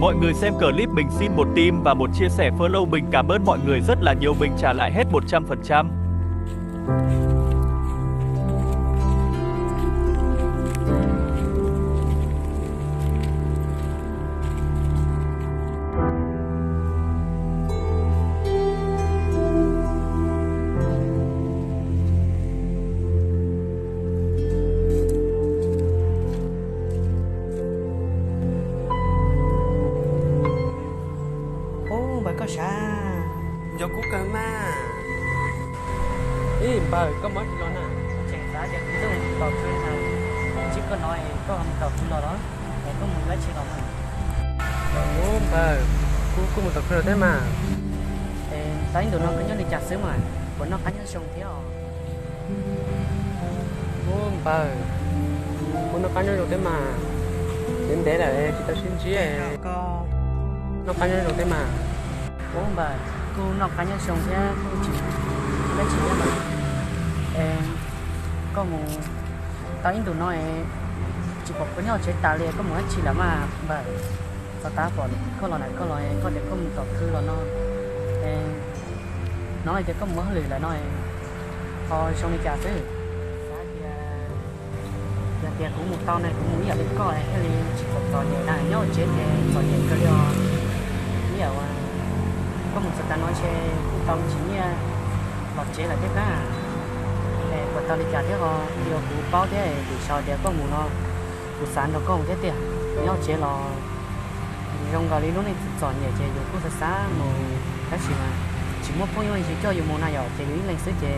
Mọi người xem clip mình xin một tim và một chia sẻ follow mình, cảm ơn mọi người rất là nhiều, mình trả lại hết một trăm phần trăm. Ub, npawg koj sav, nco kuv kawg mas. Ib npawg, koj mus dab tsi los na? Tseem xav tias kuv tuaj mus tom khw na, ntsib koj no es koj ho mus tom khw los los, es koj mus dab tsi los na? Ub npawg, kuv kuj mus tom khw los thiab mas. Es tau ib ntus no koj nyob li cas xwb mas, puas noj qab nyob zoo thiab os? Ub npawg, kuv noj qab nyob zoo thiab mas, ntev ntev lawm tsis tau sib ntsib, koj noj qab nyob zoo thiab mas? Ub npawg, kuj noj qab nyob zoo thiab kuj tsis muaj dab tsi thiab mas. Es koj mus tau ib ntus no es tsis pom koj nyob tsev tas li, koj mus dab tsi lawm mas npawg? Txog tav pom koj los na, koj los koj tias koj mus tom khw los no, es hnov hais tias koj mus ua hauj lwm lawm no, ho zoo li cas xwb? Xav tias, yog tias kuv mus tau na, kuv mus ib yam li koj thiaj li tsis txom txom nyem na, nyob tsev ces txom nyem kawg li os. Ib yam uas koj mus txog tav no ntshe kuj tau me ntsis nyiaj los tsev lawm thiab kab. Es puas tau li cas thiab ho, yog kuv paub thiab, vim saib tias koj mus no, kuv xav nrog koj mus thiab tiag. Nyob tsev los zoo nkaus li lub neej txom txom nyem ces yus kuj xav xav mus tab sis mas tsis muaj phooj ywg ntsis coj yus mus na yom, ces yus ib leeg xwb ces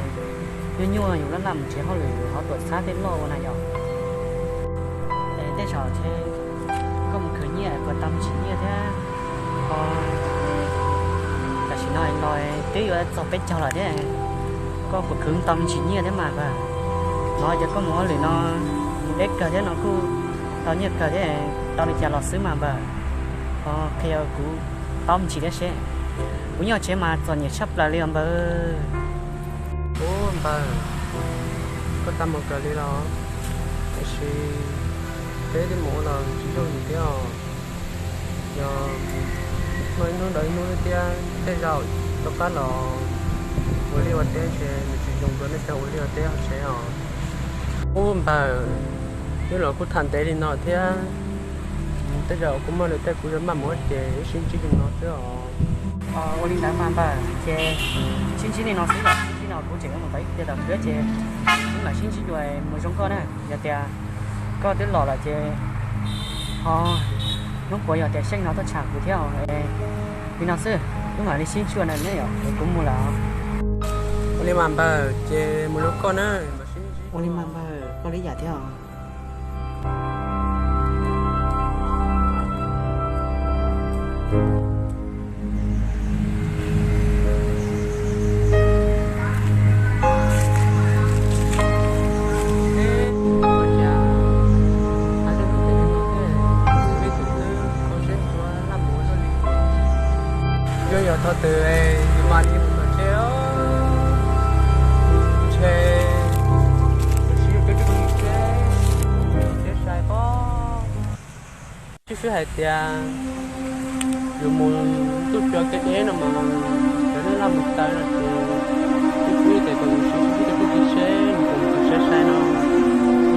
nyuaj nyuaj yus laj laj mus tsev hauj lwm yus ho tuam txhab tej loj ua na yom. Es tej zaum ntshe koj mus khwv nyiaj puas tau me ntsis nyiaj thiab ho. Tam sim no los twb yuav txog peb caug lawm thiab, koj puas khwv tau me ntsis nyiaj thiab mas npawg? Hnov tias koj mus hauj lwm no mus deb kawg thiab no kuj tau nyiaj kawg thiab, tau li cas los xwb mas npawg? Ho qhia kuv paub me ntsis thiab seb, kuv nyob tsev mas txom nyem tshaj plaws li os npawg. Ub npawg, koj tau mus kawg li los, tiam sis peb twb mus ua los tsis yooj yim thiab os. Yog noj ib hnub dhau ib hnub thiab, tej zaum rov qab los ua liaj ua teb ntshe nws tsis zoo dua nej cov ua liaj ua teb hauv tsev os. Ub npawg, wb los kuj tham ntev li no thiab, tej zaum kuv muaj lwm tej kuv yuav maj mus ces wb sib ntsib li no xwb os. Ua li ntawd mas npawg, ces sib ntsib li no xwb, sib ntsib no kuv tseem yuav mus tau ib tiam tom khwv ces wb mam sib ntsib dua mus zoo koj na. Yog tias koj twb los lawm ces ho hnub puav yog tias xyeej no tuaj tsham kuv thiab. Li no xwb, wb mam li sib ntsib na, neb yom, kuv mus lawm. Ua li mas npawg, ces mus zoo koj na. Ua li mas npawg, koj li yam thiab os. Yog yog thaum twg yus mam li mus tom tsev, ntshe sib hlub cov kwv tij seb, tsev sai pob. Xib fwb hais tias yus mus ntuj cua kev deb no mas cov neeg laj mus taw no ces xib fwb tias kom yus sim xib fwb cov kwv tij seb nws puas mus txog tsev sai no.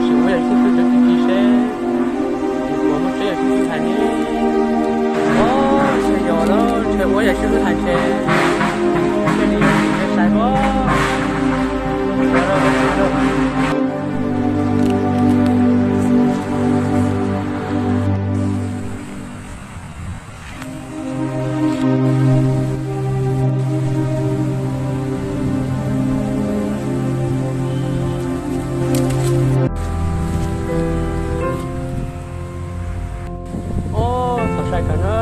Sim ua yam xib fwb cov kwv tij seb nws puas muaj tseeb yam xib fwb hais ne. Os, ntshe yog lawm, ntshe ua yam xib fwb hais ntshe thiaj li tsev sai pob. Os, txog sai kawg na.